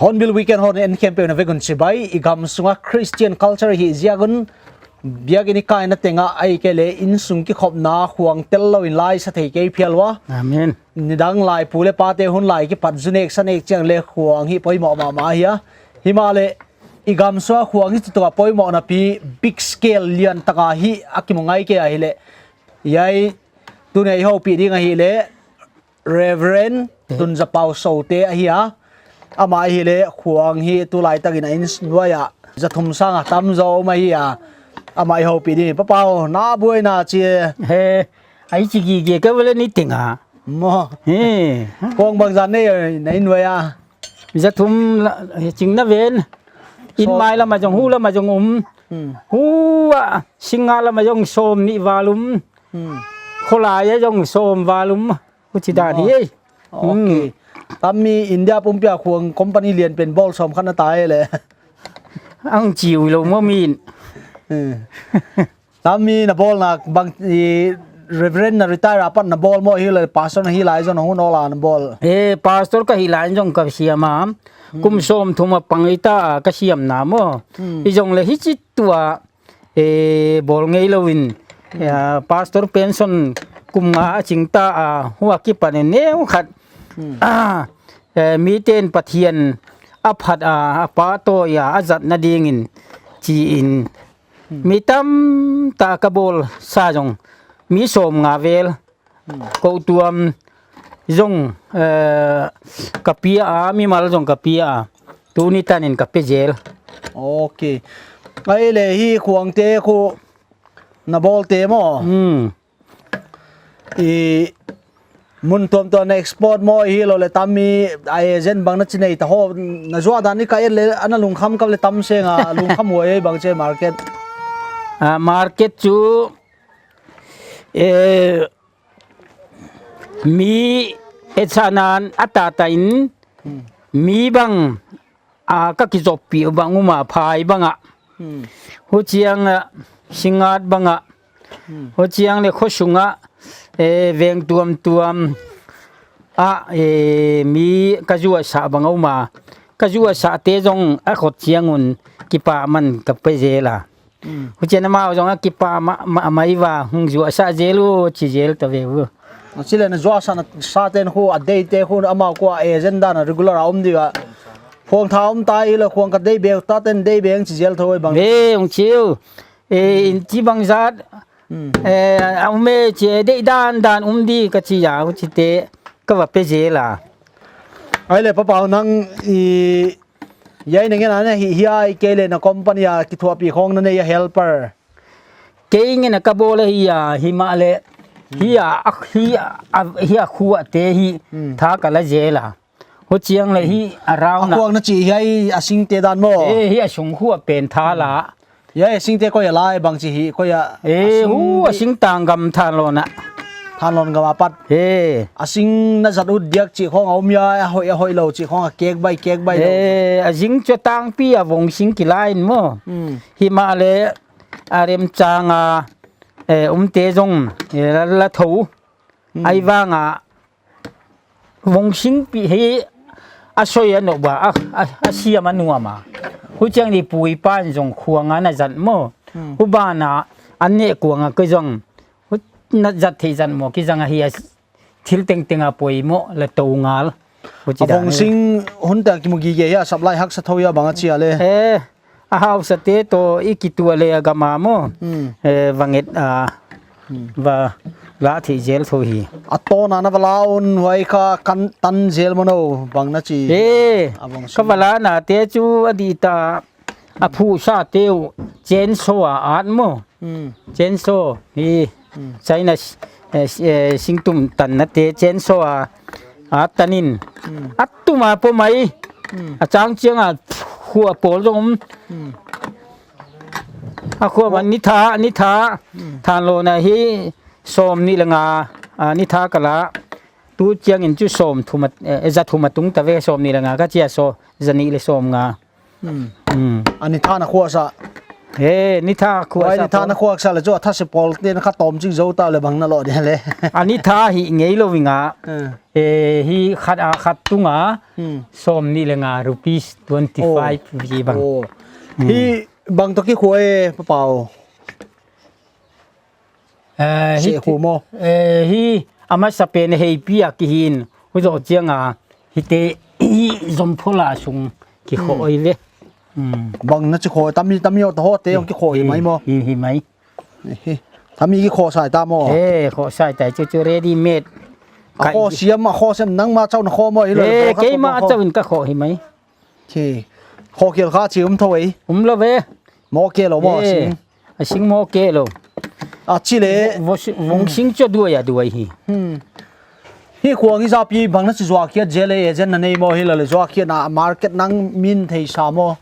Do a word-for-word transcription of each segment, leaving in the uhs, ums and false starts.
Hornbill Weekend hon en khempeuh na vek un chibai. I gam sunga Christian culture hi ziak un biakin i kaina tengah ahihkeileh innsung kikhopna khuang tel lou in lai sa thei kei phial ua. Amen. Nidang lai pu leh pate hun lai kipat zu nek sa nek chiang leh khuang hi poimoh mahmah hi a. Himahleh i gam sunga khuang hi tutung a poimoh napi big scale lian taka hi a kimu ngai kei ahihleh. Hiai tuni i houpih ding ahihleh Reverend Tunzapau Sote ahi a. Amah ahihleh khuang hi tulai takin a inn nuai ah za thum sang a tam zaw om ahi a. Amah i houpih ding. Pa Pau, na buaina chi. He, a chi gige ka vele ni ting a. Maw. He. Khuang bangzah nei na inn nuai ah? Za thum la, ching na ven. Inn mai lam a zong, hu lam a zong um. Hmm. Hu a, singngat lam a zong sawmnih val um. Hmm. Kholai a zong sawm val um. Huchi dan hi. Maw. Ei. Okay. Hmm. Tammi India pumpi a khuang company lian pen bawl sawm khat na ta e leh. Ang chi ulou maw min. Hmm. Tammi na bawlna bang, i, Reverend na retire apat na bawl maw ahihleh pastor na hi lai zong na hun awl a na bawl? Eh, pastor ka hi lai zong ka siam a. Hmm. Kum sawmthum a pang hita ka siamna maw. Hmm. Hijongleh hichi tua, eh, bawl ngei lou in. Hmm. Eh, pastor pension kum nga a ching ta a, huai akipan in neu khat. Hmm. Ah, eh, miten Pathian a phat a, a pahtawi a, a zatna dingin chi in. Hmm. Mi tamtak ka bawlsa zong, mi sawmnga vel. Hmm. Kou tuam zong, eh, ka pia a, mimal zong ka pia a. Tuni tanin ka pe zel. Okay. Ahihleh hi khuangte khu na bawlte maw? Hmm. I mun tuamtuam na export maw ahilouleh tammi a agent bang na chi nei ta ho, na zuah dan i ka et leh ana lungkham ka leh tam seng a, lungkham huai bang chi market. Ah, market chu, eh, mi et sa nan a tata in, hmm, mi bang a ka kizoppih bang um a phai bang a. Hmm. Huchiang a singngat bang a. Hmm. Huchiang leh khosung a, eh, veng tuamtuam a, eh, mi ka zuahsah bang a um a. Ka zuahsahte zong a khot chiang un kipahman ka pe zel a. Hmm. Huchiin amau zong a kipah ma, ma, mai va hong zuahsah zel uh, chi zel ta ve uh. Chileh na zuahsahna saten khu a deite khu amau kua agent dan a regular a om di a. Khuang tha om ta i leh khuang ka dei bek ta ten dei bek chi zel thou bang. Ve, hong chi uh. E, hmm, in chi bangzah. Hmm. E, a um e chi e dei dan dan um di ka chi a, huchite ka va pe zel a. Ahihleh Pa Pau nang i Hiai na ngen a na hi, hiai kei leh na company a kithuahpih khong na nei a helper. Kei ngen a ka bawl ahi a, himahleh, hmm, hi a, a, hi a, a, hi a khuate hi, hmm, tha ka la zel a. Huchiang leh hi a round a. A khuang na chi hiai a singte dan maw? Eh, hi a sung khua pen tha la. Hiai a singte koi a lai bang chi hi, koi a, eh, a sing hu a hi. Sing tang gam than lou na. Thanlon gam apat. He. A sing na zat ut diak chih khong a om hia, a hoih, a hoihlou chih khong a kek bai, kek bai lou. He, a zing chu tangpi a vong sing kilai in maw. Hmm. Himahleh a remchang a, eh, umte zong, eh, la, la thou. Hmm. Ahihvang a vong singpih hi a soi a nuam a, a, a, a siam a nuam a. Huchiang leh pu i pa'n zong khuang a na zat maw. Hmm. Huban a, an neh kuang a kei zong. Hu na zat theih zat maw, kizang ahi a thil tengteng a poimoh la tou ngal. Huchi dan. A vong sing hun tak kimu gige hia, supply haksa thou hia bang a chi a leh. Eh, a hausate toh i kituah leh a gam a maw. Hmm. Eh, va nget a. Hmm. Va la thei zel thou hi. A tawna na va la un huai kha kan tan zel maw nou bang na chi. Eh, a bang ka va la na te chu a di ta a phu sa teu chainsaw a at maw. Hmm. Chainsaw hi. Hmm. China s-, eh, s-, eh, singtum tan na te chainsaw a at tanin. Hmm. A tuma po mai. Hmm. A chang chiang a khua pawl zong. Hmm. A khua man ni tha, ni tha. Hmm. Than lo na hi sawm nih le nga, a, ni tha ka la. Tu chiang in chu sawm thum a, eh, za thum a tung ta ve sawm nih le nga ka chia so, za nih le sawm nga. Hmm. Hmm. A ni tha na khua sa. Eh, ni tha khua sa. Ni tha na khua sa le chu a tha se pawl te na kha tom chik zo ta le bang na lo de le. A ni tha hi ngei lo vinga. Hmm. Eh, hi khat a khat tunga. Hmm. Sawm nih le nga rupees twenty five. Oh. Hi bang. Oh. Hmm. Hi bang to ki khua e, Pa Pau. Eh, hi se khu mo. Eh, hi a masa pen hei pi a ki hin. Hu zo chiang a. Hi te hi zom phola sung ki kho. Hmm. Oi ve. Hmm. Bang na chi kho, tami, tami o to ho te ong ki kho hi mai mo. Hi, hi mai. Hi. Tami ki kho sai ta mo. Eh, kho sai ta chu chu ready made. A kho siam, a kho siam nang ma chau na kho mo hi lo. Eh, kei ma chau in ka kho hi mai. Khi. Kho kial kha chi um thou ei. Um lo ve. Mo ke lo mo. Eh, sing. A sing mo ke lo. A chi le. Vo-, vo-, vong sing cho duai a duai hi. Hmm. Hi khuang i zapi bang na chi zua kia je le agent na nei mo hi la le zua kia na market nang min thei sa mo.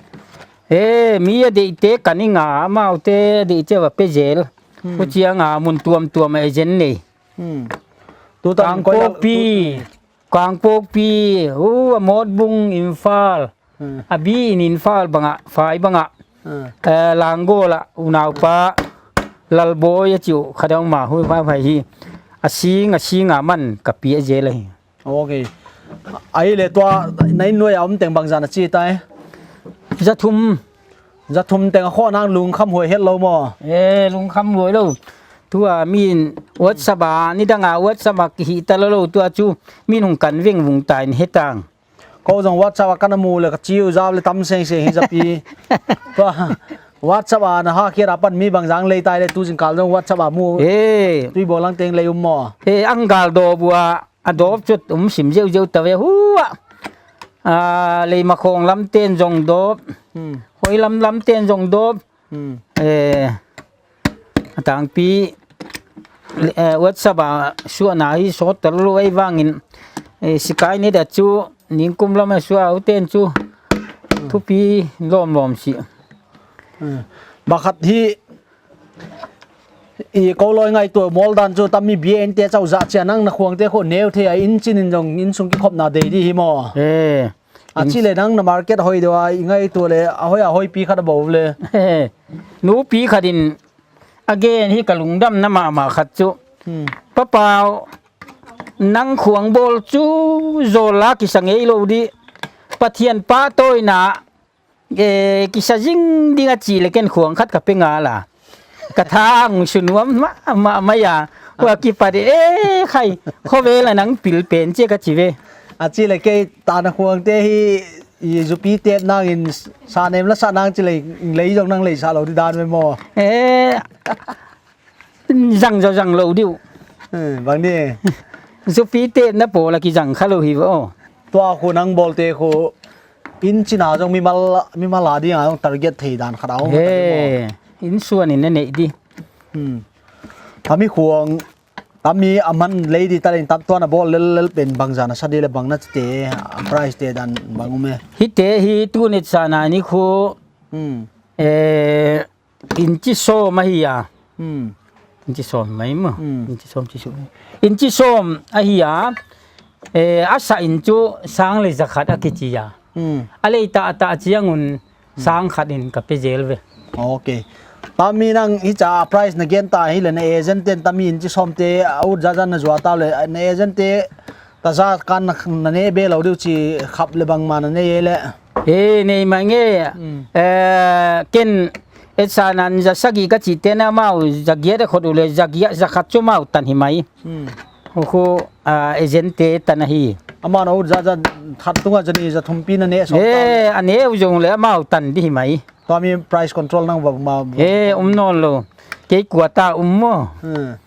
Eh, mi a deih te ka ni nga, amau te deih che va pe zel. Hmm. Hu chiang a mun tuam tuam a agent nei. Hmm. Tu ta koi la, Kangpokpi. Tu Kangpokpi, uh, a Motbung, Imphal. Hmm. A bi in Imphal banga, fai banga. Hmm. Eh, Langol a, unaupa, Lalboi a chiu, khadang ma, hui ma phai hi. A sing, a sing a man, ka pi a zel hi. Okay. Ai le tua, na in nuai a om teng bang zan a chi tai. Za thum. Za thum teng a kho nang lungkham huai het lo mo. Eh, lungkham huai lo. Tua min WhatsApp a, ni dang a WhatsApp a ki hi ta lo lo tua chu min hung kan veng vung ta in he tang. Ko zong WhatsApp a ka na mu le ka chiu zau le tam seng seng hi zapi. Tua WhatsApp a na ha kia ra pan mi bang zang lei tai le tu zing kal zong WhatsApp a mu. Eh. Tui bo lang teng lei um mo. Eh, ang gal do bua. A dop chut um sim zeu zeu ta ve hua. A, Leimakhong lam ten zong dop. Hmm. Hoi lam lam ten zong dop. Hmm. Eh, a tangpi, eh, WhatsApp a suahna hi sawt ta lo ei vangin, eh, sikai ni da chu, ningkum lam a suah u ten chu. Hmm. Thupi lawm lawm si. Hmm. Bakhat hi I ko loi ngaihtuah mawl dan chu tami B N te chauh zah chia nang na khuang te khu neu thei a in chin in zong in sung kikhopna dei di hi maw. Eh. A chi le nang na market hoi deuh a i ngaihtuah le a hoi a hoi pi khat a bo le. Nupi khat in a gen hi ka lungdamna mahmah khat chu. Hmm. Pa Pau nang khuang bawl chu zawl la kisa ngei lo di. Pathian pahtawina Eh, kisa zing ding a chih le ken khuang khat ka pe ngal a. Ka tha ang su nuam ma, ma, ma ya. Hua kipat e, eh, khai. Khovel a nang pil pen che ka chi ve. A chi le kei ta na khuang te hi, i zupi tep nang in sa nem la sa nang chi le, lei zong nang lei sa lo di dan ve maw. Eh, zang zo zang lo diu. Eh, bang ni. Zupi tep na pawl a kizang kha lo hi vo. Tua khu nang bawl te khu in chin a zong mimal, mimal a ding a zong target thei dan khat a om ta le maw. Eh, in suan in na nei di. Hmm. Tami khuang, tami a man lei di ta le in tam tua na bawl lel lel pen bang zan a sa di le bang na te, a price te dan bang um e. Hi te hi tu nit sa na ni khu. Hmm. Eh, Inchi sawm ahi a. Hmm. Inchi sawm mai maw. Hmm. Inchi sawm chi su. Inchi sawm ahi a. Eh, a sa in chu sang le za khat a kichi a. Hmm. A lei ta ta chiang un sang khat in ka pe zel ve. Okay. Tami nang hi cha price na gen ta hi le na agent ten tami inchi sawm te a ut za za na zua ta le na agent te ta za kan na, na ne be lo diu chi khap le bang ma na ne le. Eh, nei mai nge. Hmm. Eh, ken, eh, sa nan za sagih ka chi te na mau, za giat a khot u le, za giat, za khat chu mau tan hi mai. Hmm. Khu, ah, agent te tan ahi. Amau na ut za za khat tunga za ni za thum pi na ne sawm ta. Eh, a ne u zong le amau tan di hi mai. Tami price control nang va ma. Eh, um nawn lo. Kei kua ta um maw. Hmm.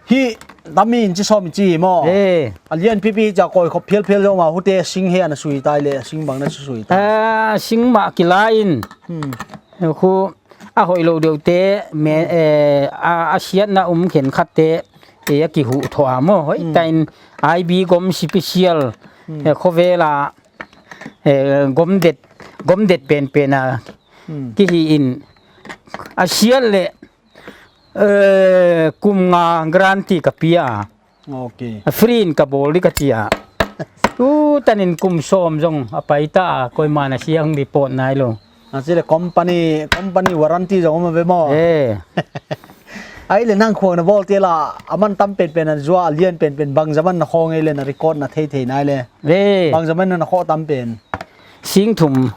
Hi, tami in chi sawm chi maw. Eh. A lian pipi cha koi khop phial phial zong ma hute sing he ana sui tai le, sing bang na sui tai. Ah, sing mah kila in. Hmm. Khu a hoihlou deuh te, me, eh, a, a siatna um khenkhat te, eh, a kihuh thoh a maw. Hoih ta in I B gom special, eh, khovel a, eh, gom det, gom det penpen a, kihi in. A siat le, eh, kum nga guarantee ka pia. Ok. A free in ka bawl di ka chi a. Tu tan in kum sawm zong a pai ta, koiman a siang report nailou. A chi le company, company warranty zong om ve maw. Eh. Ai le nang khuang na bawl te la, a man tam penpen a zuak, a lian penpen bangzah man na khawng ei le na record na thei thei nai le. Eh. Bangzah man na khawng tam pen. Sing thum.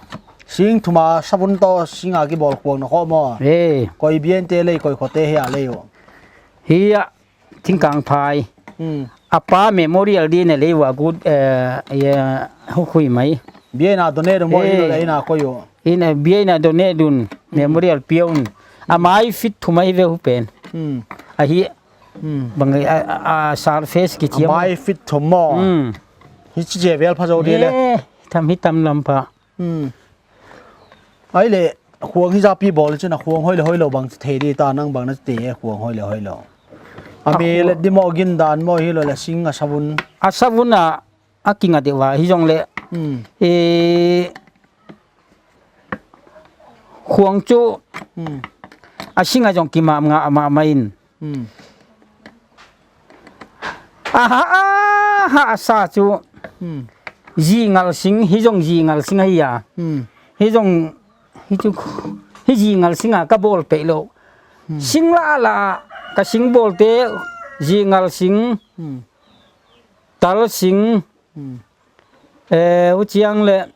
Sing thum a savun toh sing a kibawl khuang na khawng maw. Eh. Koi bian te le, koi khote he a le yo. Hi a, Thingkangphai. Hmm. A pa memorial di na lei ua good, eh, eh, hukhui mai. Biaina donate maw, eh, ina koi yo. Ina biaina donate dun, memorial piaun. A mai fit thum ahi ve hu pen. Hmm. Ahi. Hmm. Bang a, a, a surface ki chiam. A mai fit thum maw. Hmm. Hi chi je vel pha zo di le. Eh, tham hi tam lam pha. Hmm. Ai le, khuang hi zapi bawl chin a khuang hoih le hoihlou bang thei di ta nang bang na te khuang hoih le hoihlou. A mi le di maw gin dan maw hilou le sing a savun. A savun a, a kinga deuh a hi zong le. Hmm. Eh, khuang chu. Hmm. A sing a zong kimam nga a ma ma in. Hmm. Aha, aha, a sa chu. Hmm. Zingal sing, hi zong zingal sing ahi a. Hmm. Hi zong, hi chu, hi zingal sing a ka bawl peih lou. Hmm. Sing la la, ka sing bawl te zingal sing, hmm, tal sing, hmm, eh, huchiang le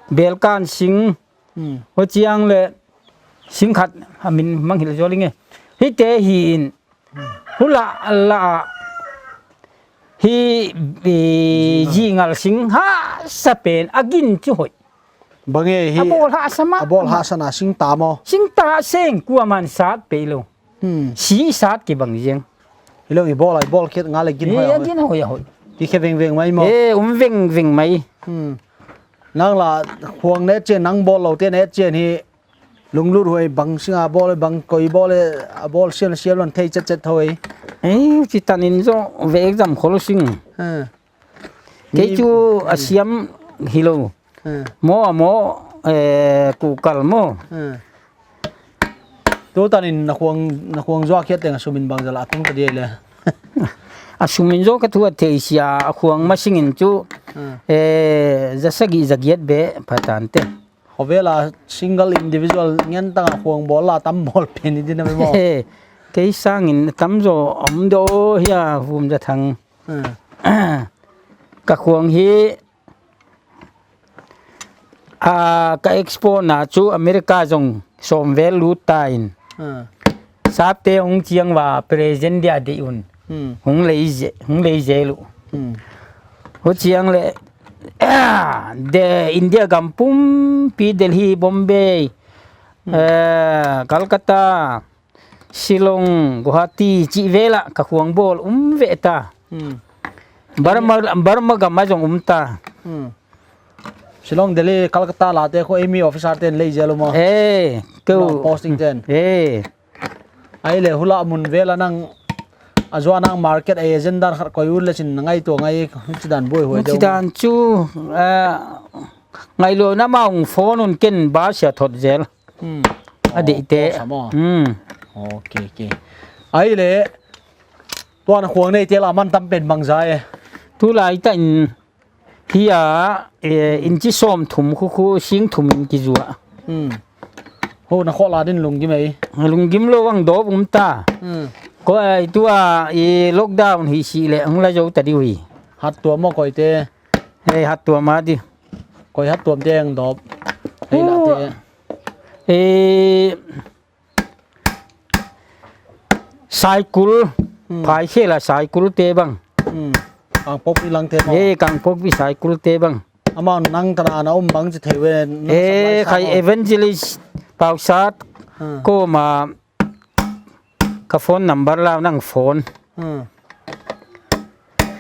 belkan sing, hmm, huchiang le sing khat a min mangngilh zaw ling e. Hite hi in, hula la, hi, eh, zingal sing hahsa pen a gin chu hoih. Bang e hi, a bawl hahsa mah. A bawl hahsa na sing ta maw. Sing ta seng kuaman sat peih lou. Hmm. Si sat kibang ziang. Hilou i bawl, i bawl khet nga le gin hoih a hoih. Gin hoih a hoih. Ki khe vengveng mai maw. Eh, um vengveng mai. Hmm. Nang la khuang ne chen, nang bawl lou te ne chen hi lunglut hoih bang sing a bawl, bang koi bawl, a bawl sial sial lon thei chet chet hoih. Eh, chi tan in zo ve exam khol sing. Hmm. Kei chu a siam hilou. Hmm. Maw a maw, eh, kukal maw. Hmm. Tu tan in na khuang, na khuang zuak khiat teng a sum in bangzah la tung ta di le. A sum in zo ka thu a thei sia a khuang masing in chu, hmm, eh, za sagih za giat be pha tan te. Khovel a single individual ngen tang a khuang bawl la tam bawl pen i din a maw. Kei sang in tam zo om do hia vum za thang. Hmm. Ka khuang hi, ah, ka export na chu America zong sawm vel lut ta in. Ah. Sapte hong chiang ua present dia di un. Hmm. Hong lei ze, hong lei ze lu. Hmm. Huchiang le, de India gam pumpi Delhi, Bombay, hmm, eh, Calcutta, Shillong, Guwahati, chih vel a ka khuang bawl um ve ta. Hmm. Burma, Burma gam a zong um ta. Hmm. Shillong, Delhi, Calcutta la te khu ei mi officer ten lei zel maw. Eh, keu. Posting ten. Eh. Ai le hula mun vel a nang a zuan nang market a agent dan khat koi ut le chin ngaihtuah ngai, chi dan buai huai deuh. Chi dan chu, eh, ngaihlouhna mah hong phone un ken ba sia thot zel. Hmm. A deih te. Oh, post a maw. Hmm. Ok, ok. Ai le, tuan khuang nei te la man tam pen bangzah e. Tulai ta in hia, eh, inchi sawm thum khu khu sing thum in kizua. Hmm. Ho na khoh la din lunggim ei. Lunggim lou ang dawp um ta. Hmm. Ko ai tua i lockdown hi si le ang la zo ta di ui. Hattuam maw koi te. Hei, hattuam a di. Koi hattuam te ang dawp. Hei la te. Eh, Saikul, hmm, Phaikhial a Saikul te bang. Hmm. Kangpokpi lang te maw. Eh, Kangpokpi Saikul te bang. Amau nang tana na um bang chi thei ve, nang eh, supply khai sa maw. Evangelist Pausat, hmm, koma ka phone number la nang phone. Hmm.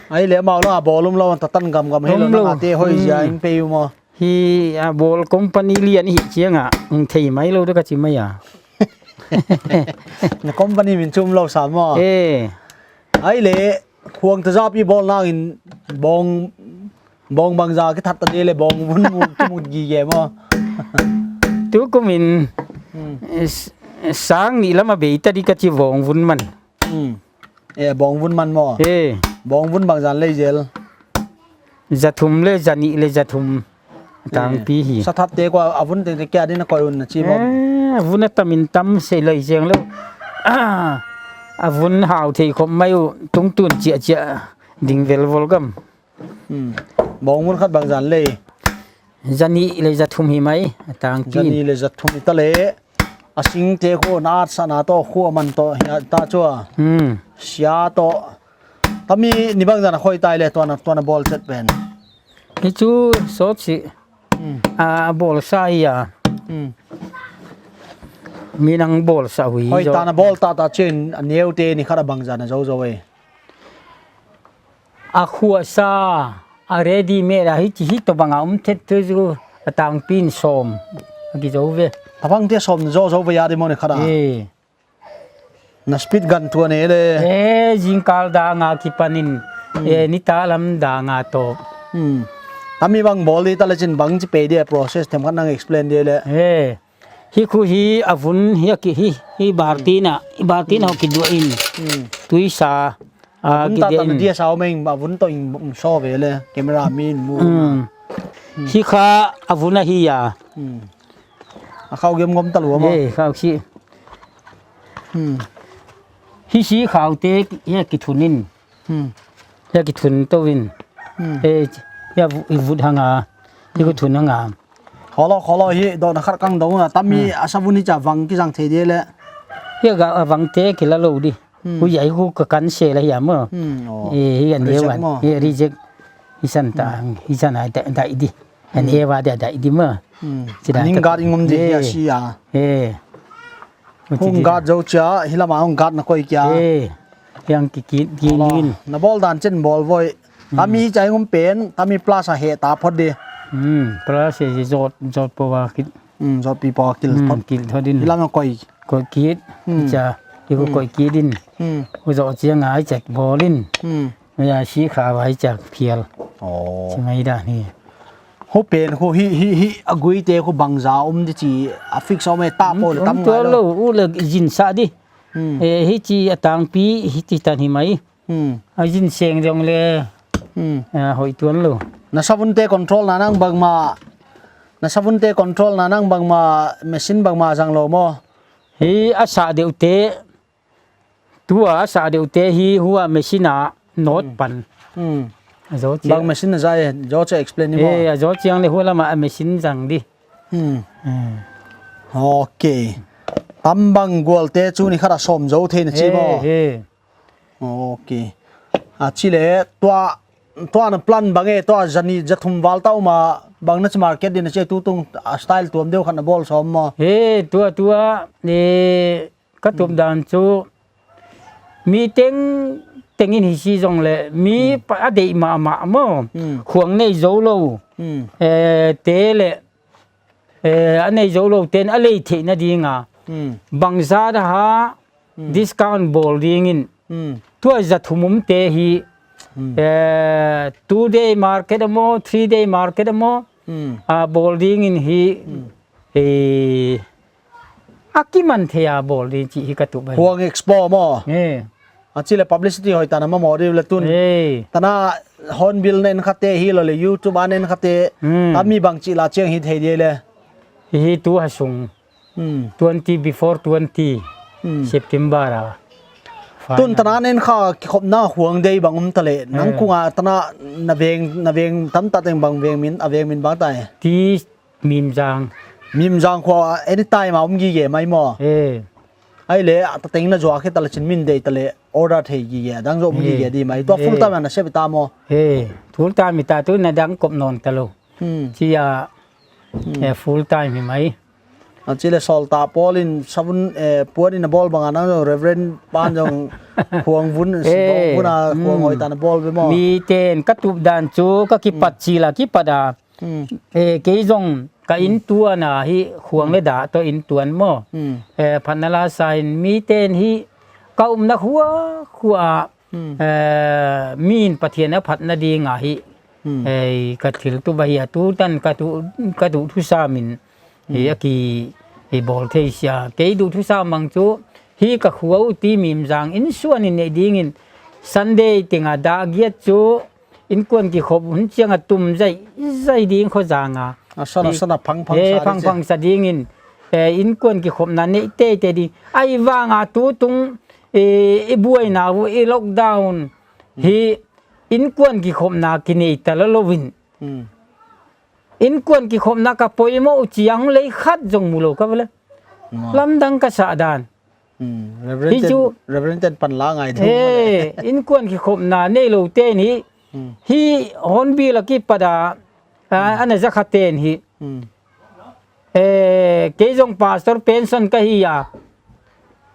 Ai le mau la bawl um lou, ta tan gam gam hi lou, um lou. Nang a te hoi zia, hmm, in pe u maw. Hi a bawl company lian hi chiang a, um, thei mai lou de ka chi mai a. Na company min chu um lou sam maw. Eh. Ai le, khuang ta zap i bawl nang in bawng, bawng bangzah kithat ta di le bawng vun mu, kimu gige maw. Tukum in, hmm, s-, sang nih lam a bei ta di ka chi bawng vun man. Hmm. Eh, bawng vun man maw. Eh. Bawng vun bangzah lei zel. Za thum le, za nih le za thum. Tangpi hi. Eh. Sa that te ko a vun te kia din a koi un na chi bawm. Eh, a vun a tam in tam se lai zeng lou. Ah, a vun hau thei khop mai u, tungtun chia chia ding vel vol gam. Hmm. Bawng vun khat bangzah lei. Za nih le za thum hi mai, a tangpi. Za nih le za thum hi ta le. A sing te khu na at sa na to khu a man to hi ta chua. Hmm. Sia to. Tami ni bangzah na khoi tai le tua na, tua na bawl chet pen. Hi chu sawt si. Hmm. A bawl sa hi a. Hmm. Mi nang bawl sa hui. Hoi zo. Ta na bawl ta ta chin a neu te ni khat a bangzah na zo zo e. A khuasa, a ready made a hi chi hi to bang a um thet tu zu a tangpi in sawm. A ki zo ve. Ta bang te sawm zo zo ve ya di maw ni khat a. Eh. Na speed gan tua ne le. Eh, zingkal dang a kipan in. Hmm. Eh, nita lam dang a to. Hmm. Tami bang bawl di ta le chin bang chi pe di a process them khat nang explain di le. Eh. Hi khu hi a vun hi a ki hi, hi bar tin a, hi bar tin a ki duah in. Hmm. Tui sa, a, vun ki ta dia ta in. Dia sa meng, a vun to in, um, so ve le, camera min mu. Hmm. Hmm. Hi kha a vun a hi a. Hmm. A khau gem gom ta lua maw. Eh, khau si. Hmm. Hi si khau te hi a ki thun in. Hmm. Hi a ki thun to in. Hmm. Eh, hi a vu-, i vut hang a. Hi khu thun hang a. Kholo, kholo hi, dawhna khat kang dong na, tami, hmm, a savun hi cha vang kizang thei di le. Hi a ga, a vang te ki la lou di. Hmm. Hu ya hi khu ka kan se la hi a maw. Hmm, oh. Eh, hi a neu an. Reject maw. Hi a reject. Hi san ta, hmm, hi san ai da, dai di. An, hmm, e wa dia dai di maw. Hmm. Chi da. Ning ta. Guard i ngum di, eh, hi a si a. Eh. Hung guard zo chia, hi lam a hung guard na koi kia. Eh. Hiang ki, ki, ki ngin. Na bawl dan chen bawl voi. Hmm. Tami chai ngum pen, tami plus a he ta phot di. Hmm, plus he zot, zot po wa kit. Hmm, zot pi po kil, hmm, thot. Kil thot din. Hi lam a koi. Koi kit, hmm, cha, hi khu, hmm, koi kit din. Hmm. Khu zot chiang ai chak bawl in. Hmm. Mai a si kha wai chak phial. Oh. Chi mai dan hi. Hu pen khu hi, hi, hi, a gui te khu bangzah um di chi, a fix om e ta, hmm, po le um tam tua ngai lou. Lou, u le zin sa di. Hmm. Eh, hi chi a tangpi, hi chi tan hi mai. Hmm. A zin seng zong le. Hmm. A, hoi tuan lou. Na savun te control na nang bangmah. Na savun te control na nang bangmah, machine bangmah zang lou maw. Hi a sa deuh te. Tua a sa deuh te hi hua machine a not, hmm, pan. Hmm. A zo chia. Bang machine a zai, zo chia explain ni maw. Eh, a zo chiang le hua lam a machine zang di. Hmm. Hmm. Ok. Tam bang gual te chu ni khat a sawm zo thei na chi maw. He, he. Ok. A chi le tua, tua na plan bang e, tua za nih za thum val ta um a bang na chi market di na chi tutung a style tuam deuh khat na bawl sawm maw. He, tua, tua, eh, ka tup, hmm, dan chu mi teng teng in hi si zong le mi, hmm, pa a deih mahmah maw. Hmm. Khuang nei zo lou. Hmm. Eh, te le, eh, a nei zo lou ten a lei theihna ding a. Hmm. Bangzah a ha, hmm, discount bawl ding in. Hmm. Tua za thum um te hi, hmm, eh, two day market a maw, three day market a maw. Hmm. A bawl ding in hi, hmm, eh, a kiman thei a bawl ding chi hi ka tup ai. Khuang Expo maw. Eh. A chi le publicity hoi ta na maw maw di le tun. Eh. Tana Hornbill na en kha te hi lou le YouTube a na en kha te. Hmm. Tami bang chi la chiang hi thei di le. Hi hi tu ha sung. Hmm. Twenty before twenty. Hmm. September a. Tun tana na en kha kikhopna khuang dei bang um ta le. Nang, eh, kung a tana na veng, na veng tam ta teng bang veng min, a veng min bang ta e. Ti Mimzang. Mimzang khua anytime a um gige mai maw. Eh. Ai le, a ta teng na zuak hi ta le chin min dei ta le order thei gige, dang zo um, eh, gige di mai. Tua, eh, full time na sep ta maw. Eh, full time ta tu na dang kop non ta lou. Hmm. Chi a, hmm, eh, full time hi mai. A chih leh sawltak Paul in savun, eh, puan in a bawl bang a nang Reverend pan zong khuang vun, eh, vun a khuang hoih tan a bawl ve maw. Miten ka tup dan chu ka kipat chil a kipat a. Hmm. Eh, kei zong ka inntuan a hi khuang leh dah toh inntuan maw. Hmm. Eh, phatna la sa in miten hi ka umna khua khua a, hmm, eh, min Pathian a phatna ding a hi. Hmm. Eh, ka thil tup ahi a tutan ka tu, ka tu thusam in. Hi, hmm, a ki, hi bawl thei sia. Kei duhthusam bang chu, hi ka khua uh ti mim zang in suan in neih ding in Sunday teng a dak giat chu, innkuan kikhop hun chiang a tum zaizai ding kho zang a. A san a, hi, san a phangphang, eh, sa phangphang sa ding in, eh, innkuan kikhopna neih teitei ding. Ahihvang a tutung, eh, i buaina uh, i lockdown. Hmm. Hi, innkuan kikhopna kinei ta lou lou in. Hmm. Innkuan kikhopna ka poimoh uh chiang lei khat zong mu lou ka ve leh. Wow. Lamdang ka sa dan. Hmm. Reverend hi ten, chu, Reverend ten pan la ngai deuh. Eh, innkuan kikhopna nei lou te ni. Hmm. Hi Hornbill a kipat a, a, hmm, ana za kha ten hi. Hmm. Eh, kei zong pastor pension ka hi a.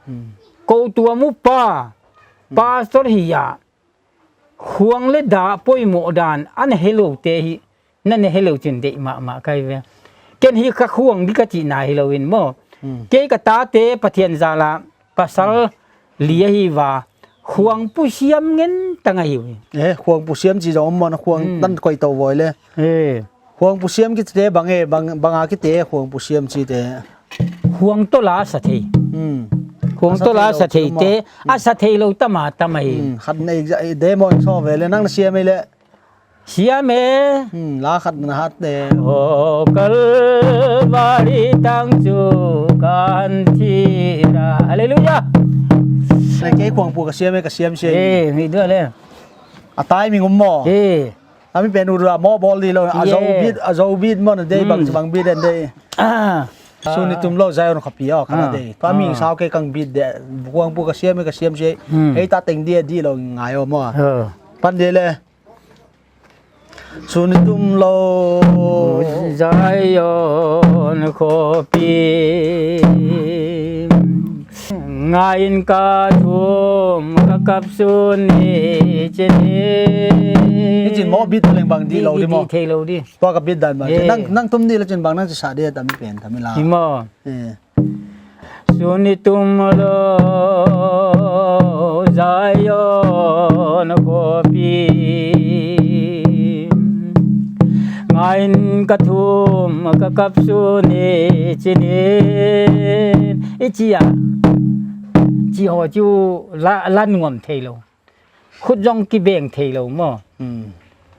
Hmm. Kou tuam upa. Hmm. Pastor hi a. Khuang leh dah poimoh dan, ana he lou te hi, na na he lou chin deih mahmah ka hi ve. Ken hi ka khuang di ka chihna hi lou in maw. Hmm. Kei ka tate Pathian zala pasal, hmm, li ahi ua, khuang pusiam ngen tang ahi ua. Eh, khuang pusiam chi zong om maw, khuang, hmm, tan koi tou voi leh. Eh. Khuang pusiam kite bang e, bang, bang a kite khuang pusiam chite. Khuang toh la sa thei. Hmm. Khuang toh la sa thei te, hmm, a sa thei lou tam a tam ahi. Hmm. Khat nei ja, demo so ve leh nang na siam e leh. Siam e. Hmm, la khat na hat te. O Kalvari tang chu kan thi ra. Hallelujah. Nei kei khuang pu ka siam e, ka siam se. Eh, mi dua leh. A tai mi ngum maw. Eh. Ami pen ura mo bawl di lou, a zo beat, a zo beat maw na dei bang, hmm, bang beat den dei. Ah. Suni tum lou Zion khapi aw, ka na dei. Tua mi sau kei kang beat de, khuang pu ka siam e, ka siam se. Hmm. Hei ta teng di di lou ngai aw maw. Ah. Pan de leh. Suni tum lou Zion khapi. Ngai in ka thum ka kap sun ni chini. Ni chin mo beat leng bang di lou di mo. Di, di thei lou di. Tua ka beat dan bang. Eh. Nang, nang tum di leh chin bang nang chi sa di tam pen tam la. Hi mo. Eh. Suni tum lou Zion khapi. Ngai in ka thum ka kap sun ni chini. I chi a. Chi ho chu la, la nuam thei lou. Khut zong kibeng thei lou maw. Hmm.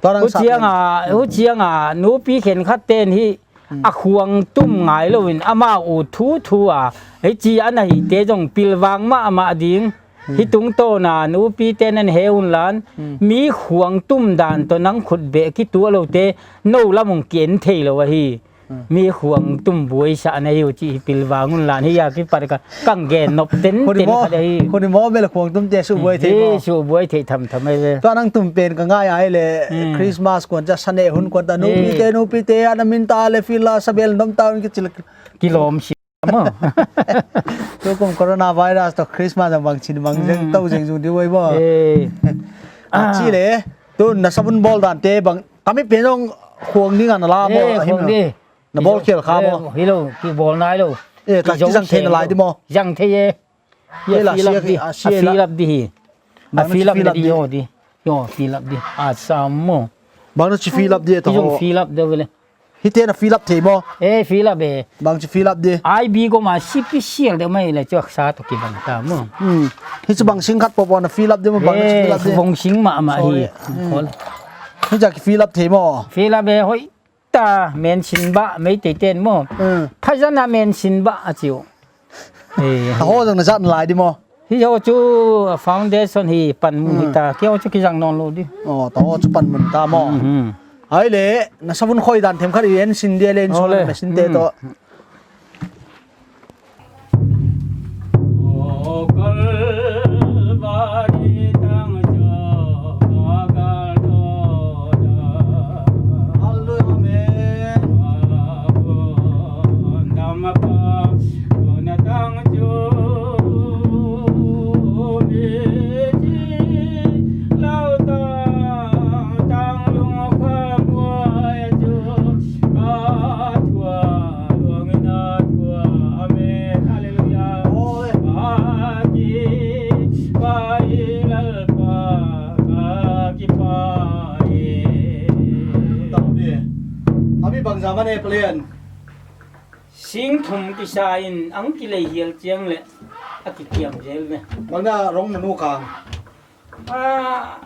Tua rang sa huchiang a, huchiang a, nupi khenkhat ten hi, hmm, a khuang tum ngai lou in, amau u thu thu a. Hei chi ana hi te zong pilvang mahmah ding. Hmm. Hi tungtawn a, nupi ten an he un lan. Hmm. Mi khuang tum dan toh nang khut beh kituak lou te, nou lam ong ki en thei lou ahi. Hmm. Mi khuang tum buai sa na hi uh chi pilvang un lan hi a kipat ka kang gen nop ten ten kha de hi. Khuni mo bel khuang tum te su buai thei mo. Su buai thei tham tham ai ve. Tua nang tum pen ka ngai ai leh, hmm, Christmas kuan cha sane hun kuan ta nupi te, nupi te ana min ta leh fila sa bel nom ta un ki chil. Kilom si mo. Tu kum coronavirus toh Christmas a bang chin bang zeng tou zeng zung di buai mo. Eh. A chi leh, tu na savun bawl dan te bang, kami pen zong khuang ding ana la mo, eh, a him khuang lo. Di. Na bawl khel kha mo. Eh, hi lou, ki bawl nai lou. Eh, ta ki zang thei na lai di mo. Zang thei e. Ye, a fill up di. A fill up di hi. A fill up di ho di. Yo, fill up di. A sam mo. Bang na chi fill up di to. Ki zong fill up di ve leh. Hi te na fill up thei mo. Eh, fill up e. Bang chi fill up di. I B ko ma C P C L de mai leh chok sa toh kibang ta mo. Hmm. Hi chu bang sing khat popo na fill up di mo bang na chi fill up di. Eh, bong sing mahmah hi. Sorry. Hmm. Hi cha ki fill up thei mo. Fill up e hoi. Ta mensin ba, Meitei ten mo. Hmm. Phazana mensin ba a chiu. Eh. Ta ho zang na zat lai di mo. Hi ho chu foundation hi panmun hi ta. Hmm. Ki ho chu kizang nawn lou di. Oh, ta ho chu panmun ta mo. Hmm. Ai leh, na savun khoi dan them khat i en sin dia leh in suan leh. Mensin te toh. Hmm. Zaman e palian. Sing thum kisa in ang kilei hial chiang leh a kikiam zel ve. Bang na rong na nu kang. Ah,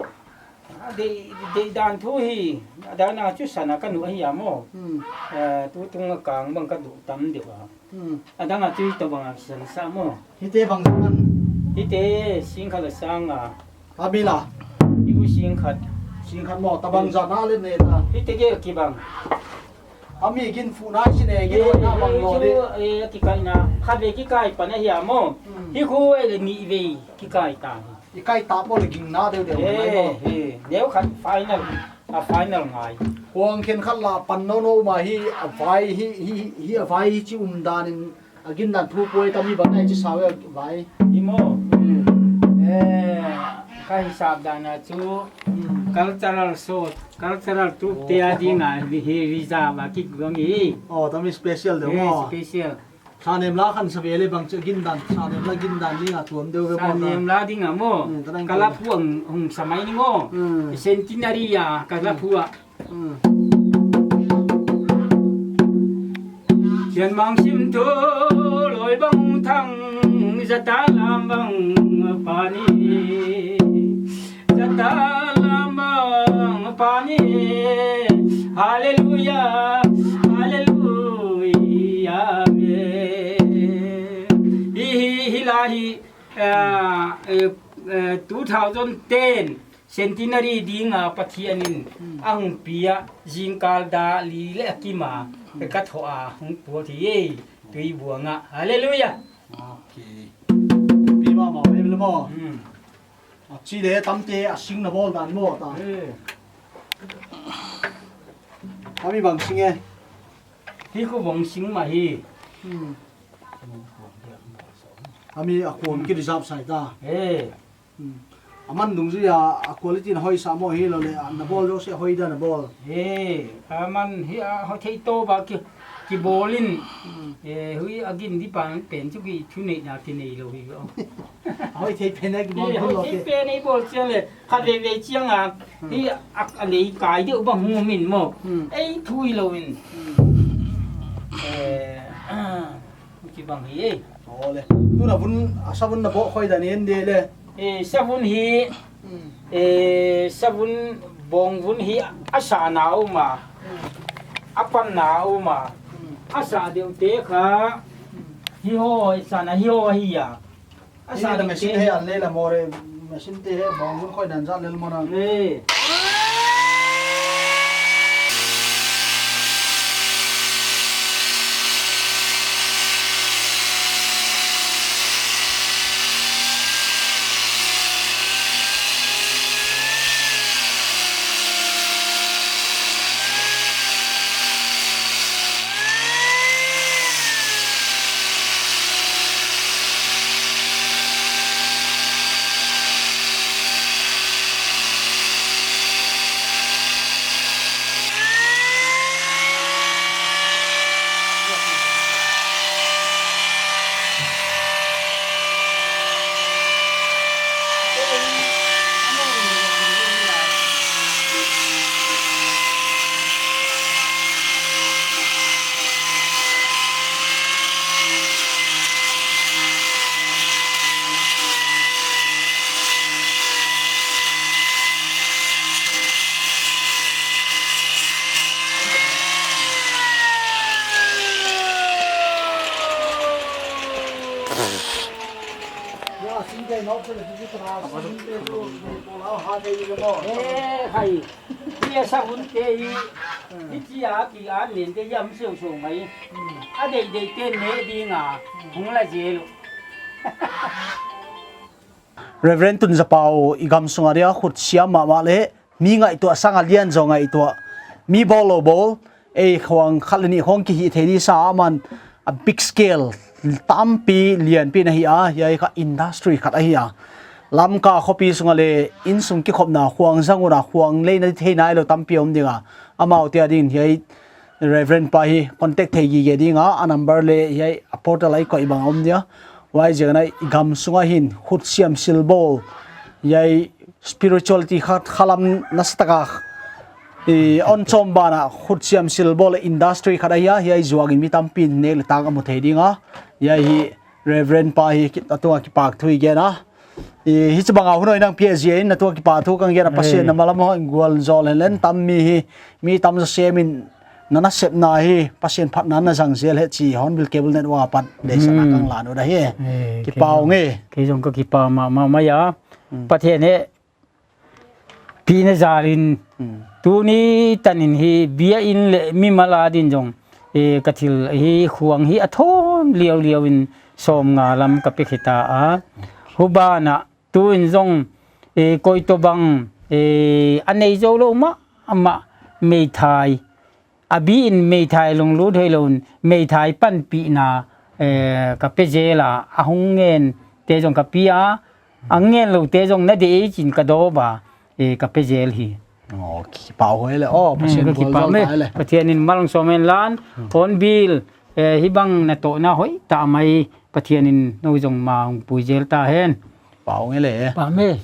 a dei, dei dan thu hi, a dan a chu sana ka nu ahi a maw. Hmm. Eh, tutung a kang bang ka duh tam deuh a. Hmm. A dang a chu tobang a san sa maw. Hite bang san. Hite sing khat leh sang a. A mi la. Hi uh sing khat. Sing khat maw, tabang zan a leh ne ta. Hite gel kibang. A mi gin fu nai si ne, gin Eh, fu na bang eh, lo chu, de. Eh, kikai na. Khat vei kikai pan ahi a maw. Hmm. Hi khu ei leh nih vei kikai ta. I kai ta maw leh ging na deuh deuh Eh, mai maw. Eh, neu khat final, a final ngai. Huang khen khat la pan no no ma hi a vai hi, hi, hi a vai hi chi um dan in a gin dan thu puai ta mi bang nai chi sa ve vai. Hi maw. Hmm. Eh, ka hisap dan a chu Hmm. cultural show, cultural troupe Oh. te a ding a hi, hi reserve a kiguang hi. Oh, tami special deuh Eh, maw. Special. Sanem la khan sa ve leh bang chu gin dan, sanem la gin dan ding a tuam deuh ve maw. Sanem la ding a maw. Hmm, ta nang Kala ko. Puang hong sa mai ni maw. Hmm. Centenary a kala Hmm. pua. Hmm. Thian mang sim tu loi bang thang zata lam bang pani. Zata lam bang pani. Hallelujah, hallelujah, amen. Hi, hi, hi la hi, eh, eh, eh, two thousand ten centenary ding a Pathian in Hmm. a hong pi a zingkal dak li leh a kim a Hmm. ka thoh a hong puak hi e. Tui buang a. Hallelujah. Okay. Pi ma ma em le maw. Hmm. A chi leh tamte a sing na bawl dan maw ta. Eh. A mi bang sing e. Hi khu bang sing mah hi. Hmm. A mi a khuam ki reserve sai ta. Eh. Hmm. A man dungzui a, a quality na hoi sa maw hi lo leh, a na bawl zoh se hoi dan a bawl. Eh, a man hi a hoi thei to ba ki, kibawl in. Hmm. Eh, hui a gin di pan pen chu ki thuneihna kinei lou hi lo. Hoi thei pen a kibawl Eh, hoi lo thei ke. pen ei bawl chiang leh, khat vei vei chiang a, Hmm. hi a, a lei kai deuh bang hong min maw. Hmm. Ei thui lou in. Hmm. Eh, ah, kibang hi e. Aw le. Tuna vun, a savun na bawh khoi dan en de le. Eh, savun hi, Hmm. eh, savun bawng vun hi a sa na um a. Hmm. A pan na um a. Hmm. A sa deuh te kha. Hmm. Hi ho, sa na hi ho hi a. A sa Hi na deuh machine te. he an le la more, machine te he bawng vun khoi dan zat lel mona. Eh. Eh, hai. Hi a savun te hi. Hi chi a ki an nen te yam siau siau mai. A deih deih te ne ding a. Hong la zel uh. Reverend Tunzapau i gam sunga dia khut siam mahmah le mi ngaihtuah sang a lian zaw ngaihtuah. Mi bawl lou bawl. Ei khuang khat le nih khawng kihih thei di sa a man a big scale tampi lianpi na hi a, hiai kha industry khat ahi a. Lamka khopi sunga le innsung kikhopna khuang zang ua khuang leina thei nailou tampi om ding a. Amau te adin hiai Reverend pa hi contact thei gige ding a, a number le hiai a portal ah i koih bang om dia. Huaiziakin i gam sunga hin khut siam sil bawl, hiai spirituality khat khalam nasataka I, hon chawm banah khut siam sil bawl industry khat ahi a, hiai zuak in mi tampi in nek leh tak a mu thei ding a. Hiai hi Reverend pa hi ki, a tunga kipahthu i gen a. I, hichibang a hun hoih nang pia ziak in na tunga kipahthu ka gen a, Pasian na malam hon gualzawl hen len, tam mi hi, mi tam zaw sem in na nasepna hi Pasian phatna na zang zel hen chi Hornbill Cable Network apat deihsakna ka hon la nuam ahi. Eh, kipak ung e. Kei zong ka kipak mahmah mai a. Pathian he pina zal in tuni tan in hi biakin leh mimal adin zong, eh, ka thil hi khuang hi a thawn liauliau in sawmnga lam ka pe khita a. Hubanah tu in zong, eh, koi tobang, eh, a nei zou lou mahmah meithai, a bi in meithai lunglut hoihlou in meithai panpihna, eh, ka pe zel a, a hong ngen te zong ka pia, a ngen lou te zong na deih ei chin ka dawp a, eh, ka pe zel hi. Oh, kipak huai le. Oh, Pasian ka kipak mai. Pathian in mal hong sawm hen lan, Hornbill, eh, hibang na tohna hoih tak mai, Pathian in nou zong ma hong pui zel ta hen. Kipak huai le. Kipak mai.